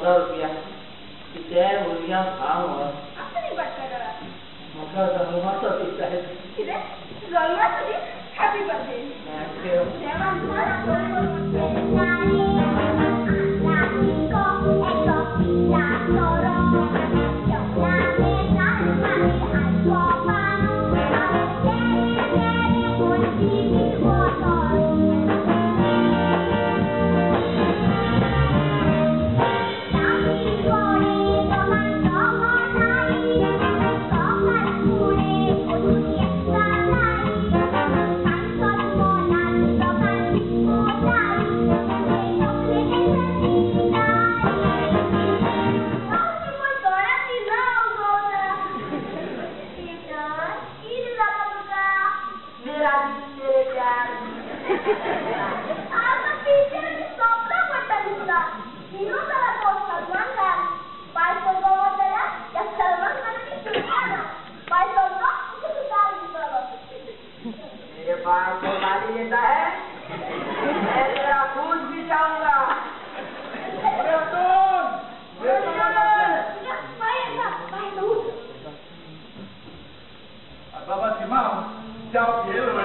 100 रुपया कितें भुरग्यांक हांव व्हर. आतां भाटकारा म्हाका जल्माचो दीस आयज. कितें जल्माचो दीस? Happy birthday. Thank you. देवान तुका बरें करूं. मेरे बाप को गाली देता है, मैं तेरा खून पी जाऊंगा। अरे अतुल, बाबा सीमा, जाओ खेल।